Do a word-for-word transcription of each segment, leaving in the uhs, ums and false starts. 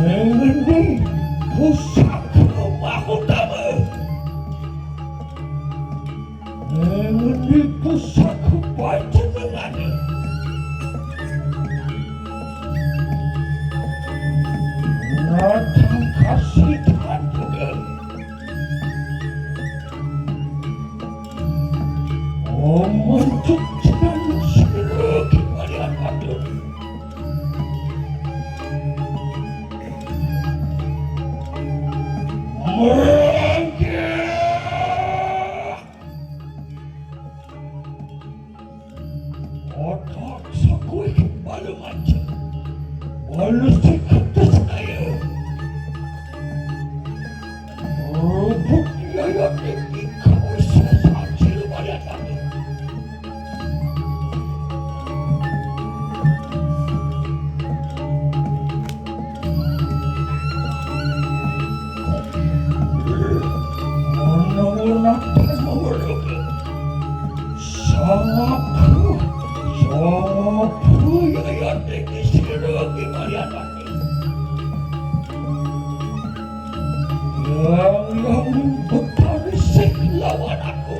Ngendi pusaka Mahutama? Ngendi pusaka panjenengane? Natang kasitan juga. Omonjuk jeneng sira Ki Walian Wadon. Merangkir. Otak sakuwi kembali mancing. Balus diketes kaya. Rupuk yayat iki kawis saji lumayan banget. Ana-ana maweruh. Sangaku, sangaku yayat iki sira Ki Maryatati. Yang, yang betarisik lawan aku.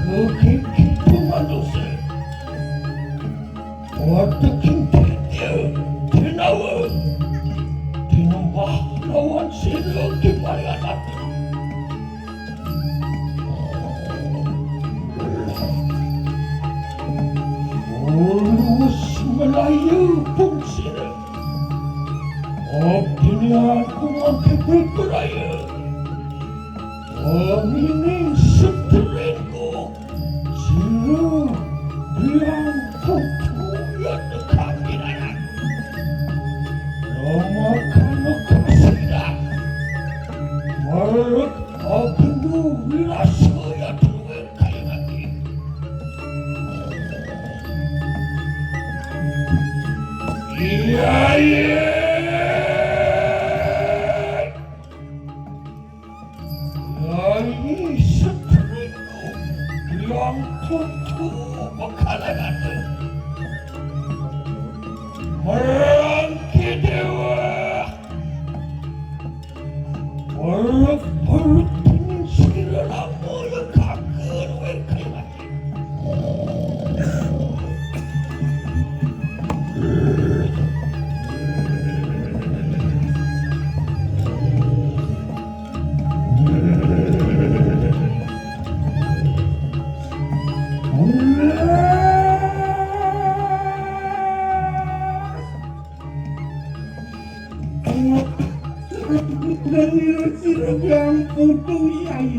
Daging itu manusia. Wateking detail, dinawa. Dinembah lawan sira Ki Maryatati. Lurus melayu pun sira. Abdine aku mangke beberaya. Angine seterengku. Sira bilang kudu ya tekaminan. Rama kana kasidak. Marut abendu wirasaya duwe kayangati. Iya, iya. Lalu seterusku yang kuku makanan. Merangki dewa. Perut-perut sira ramoya kager wekayati. Sira yang putu yai.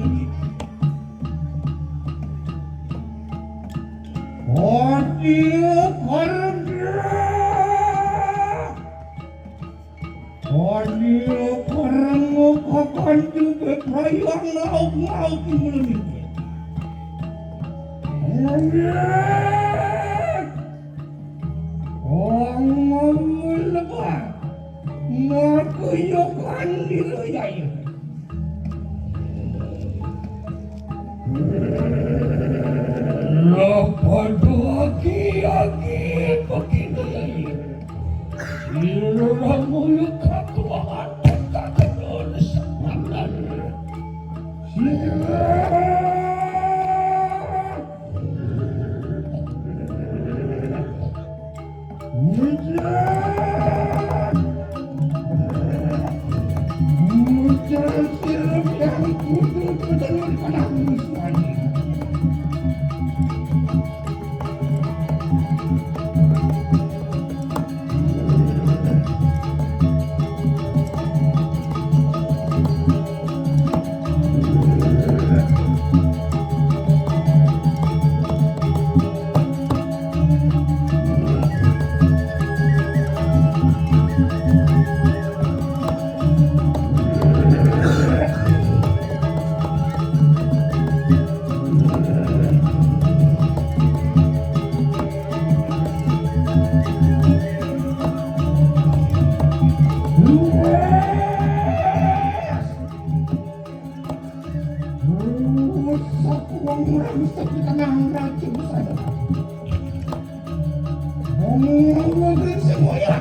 Adi karena. Adi karena kakan juga prayang lauk-lauk mulai. Adi. Wong ngomong lebar. Ngaku yo kandil yai. Lah padha aki-aki begini yai. Sira ramu yo katuaan kakenal sepangan. Sira Wong ora bisa ditenang raja besar. Wong ora bisa moyo.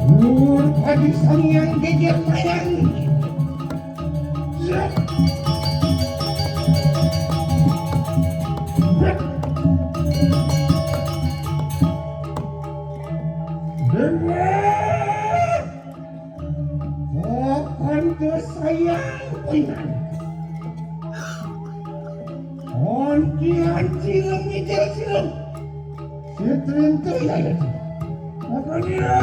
Nur Adi Sang Hyang Geger Mayang. Bukan tu sayang pun. Anti-anti lem, mijil silem. Sitrin tu ya ya. Apa dia?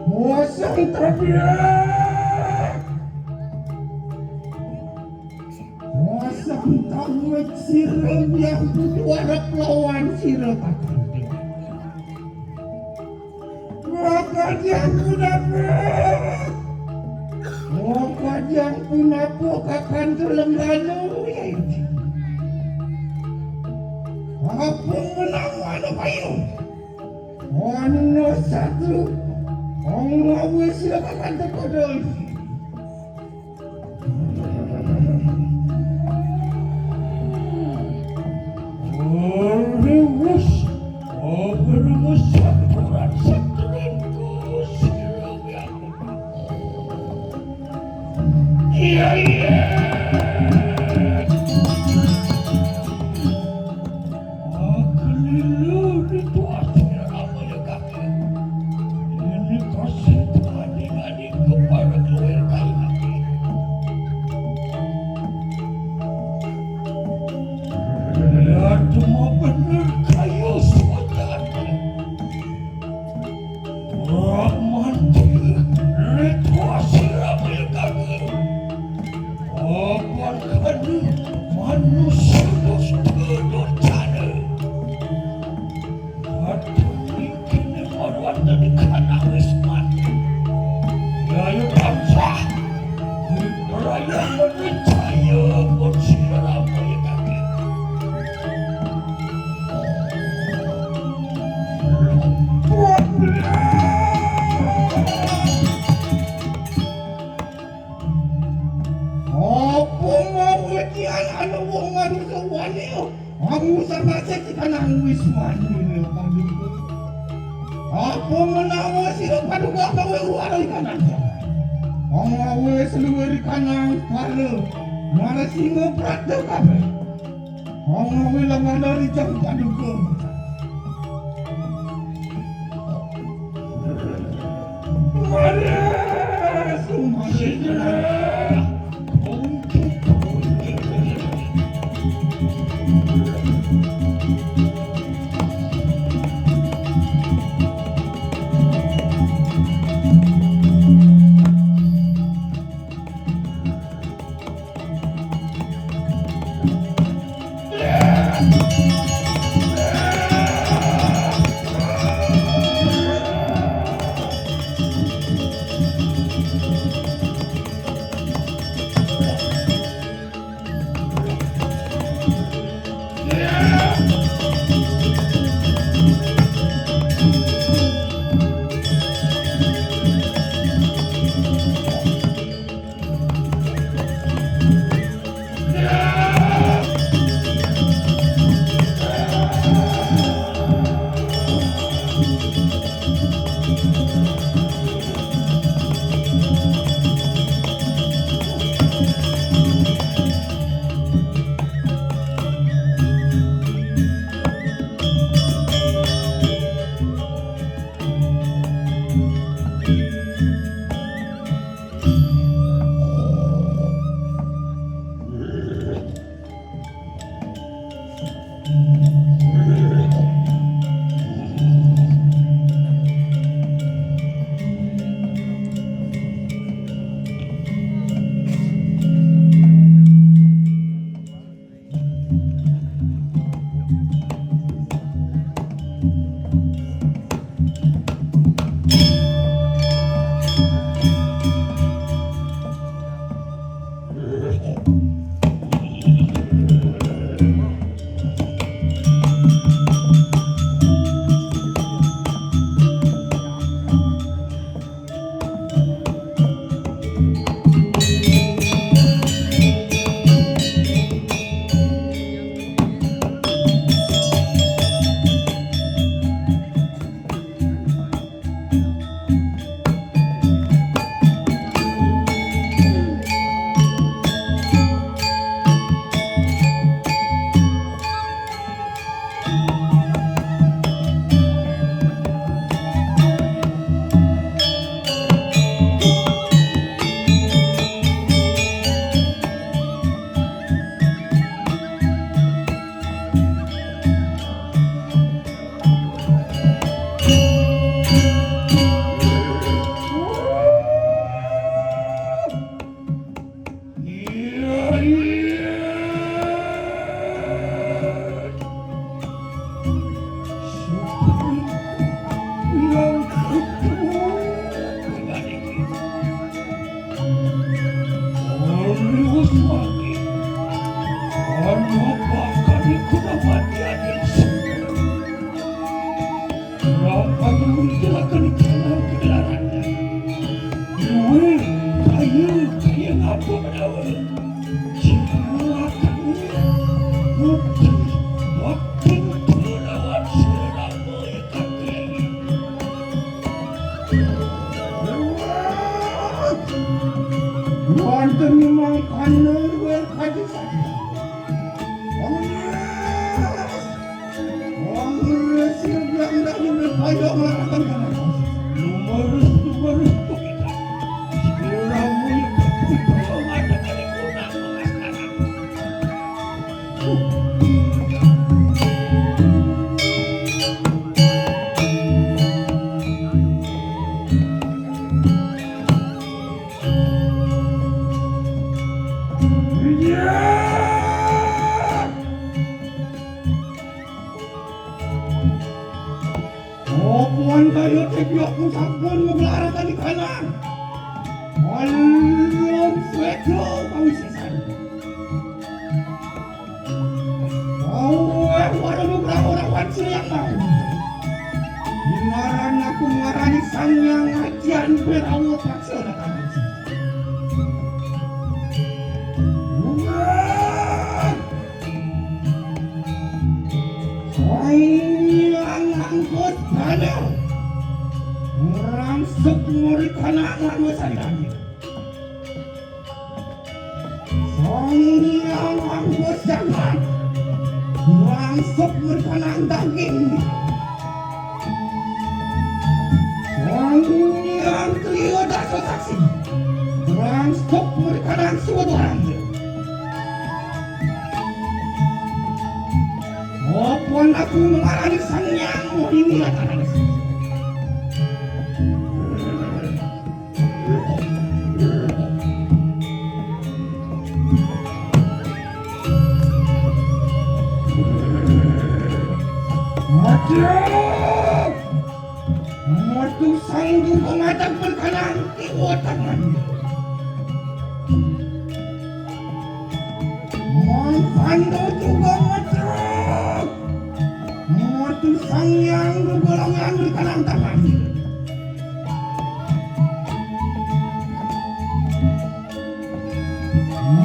Mosang tabiat. Mosang tawet sira yang kudu arep lawan sira, Kakang. Wakajang punapa? Wakajang punapa, Kakang Tulengganu? Apa menawa anu payu? Anu satu, ong wis ya, Kakang Tulengganu. Iya, iya. Aku lilo di tuas ramai kaki. Ini kasih tadi. Kepala keluar kayu mati. Ya, cuma bener kayu sebenarnya. Orang mati, ritual siram yang kaki. Apa kena manusia dosa durjana? Aduh, kene orang tadi kana wis mati. Raya bangsa, raya percaya pun sira kaya kaki. Apa mau wekian ana wong manusa wani? Aku sama sik kanang wis wani lho, Paduka. Apa menawa sira Paduka gawe luar kanang? Wong wis luwih kanang karo Narasimha Prada kabeh. Wong wis lengan dari jam Paduka. Anu bakal ikut mati adin. Rapat menjelaskan kanan kegelaranda. Dua, kaya, kaya ngapa menawa? Jiwa kami, mungkin waktu terlewat selama. Wonten mangkana luwih kaji saja. Kongres, kongres yang bilang dah ini kaya melakukan kanakan. Lumerus, lumerus, begitu. Sekiranya itu mengatakan itu nak mengaskara. Opo wan kayu tepyokmu sampun maglarakan di kanan. Alun sedo kawisesan. Aweh warung rawa-rawan sing yang mau. Di ngaran aku ngarani Sang Hyang Ajian Berawa Paksa Rakanan. Lumrah! Sang Hyang Angkus Bana ngrangsuk murid kana manusane. Sang Hyang Angkus Jagat ngrangsuk merkanang daging. Sang Hyang Kliyo Dasa Saksi ngrangsuk merkanang suwedorang. Apa aku ngarani Sang Hyang Mohini Rakanan? Aduh! Metu Sang Durga Macan perkanan kiwa tangan. Mangkana juga metu. Metu Sang Hyang Durga Longyang perkanan tangan.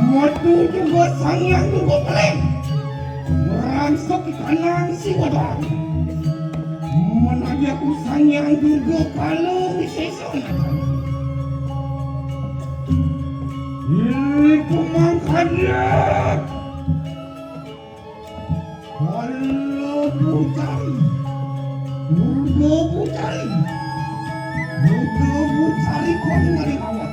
Metu juga Sang Hyang Durga Peleng. Merangsok ikanang siwa doang. Menagi aku Sang Hyang Durga kala wisesa. Ih, pemangkanya. Kala bucari. Durga bucari. Durga bucari kon ngalih awak.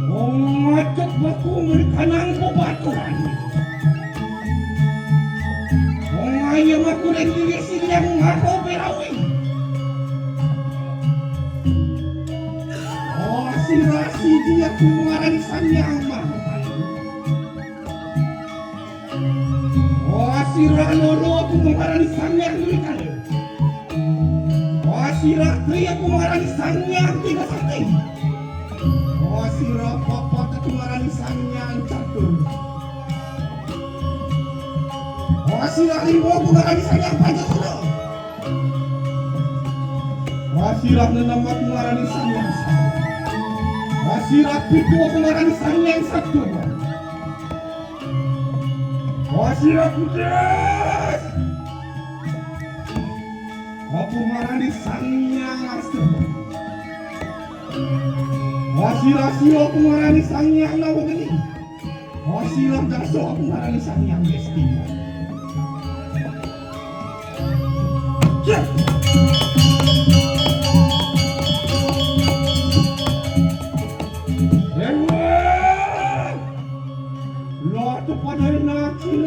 Wong macet baku merkanang bebaturan. Wong ayam aku ring diri silyang ngako berawing. Oh, sira siji aku ngarani Sang Hyang Mahakala. Oh, sira loro aku ngarani Sang Hyang Dwikala. Oh, sira tri aku ngarani Sang Hyang Tiga Sakti. Oh, sira papat aku ngarani Sang Hyang Catur. Oh, sira lima aku ngarani Sang Hyang Pancasila. Oh, sira nenem aku ngarani Sang Hyang Sangga. Oh, sira pitu aku ngarani Sang Hyang Sabda. Oh, sira pudes. Aku ngarani Sang Hyang Astu. Wah, sira siwa aku ngarani Sang Hyang Nawageni. Wah, sira dasa aku ngarani Sang Hyang Westi. Cek. Dewa. Lha tuh padha naki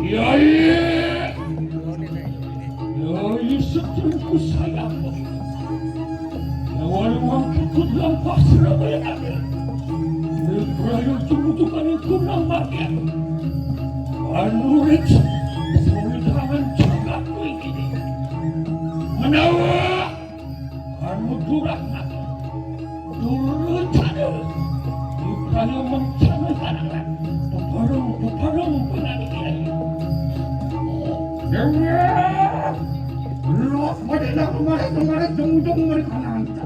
Yai, yai, setrungku sayang. Lawan wong ketut lampah Surabaya. Ibrahim tumbutukan kunang marga. Anurit sawitangan jagat kuwi kini. Menawa anu durah mati. Durut ada. Ibrahim mencana tanangan. Bebareng, bebareng penani kiai. Dewa! Los pada dah kemarin, kemarin, jung, jung, mereka nanti.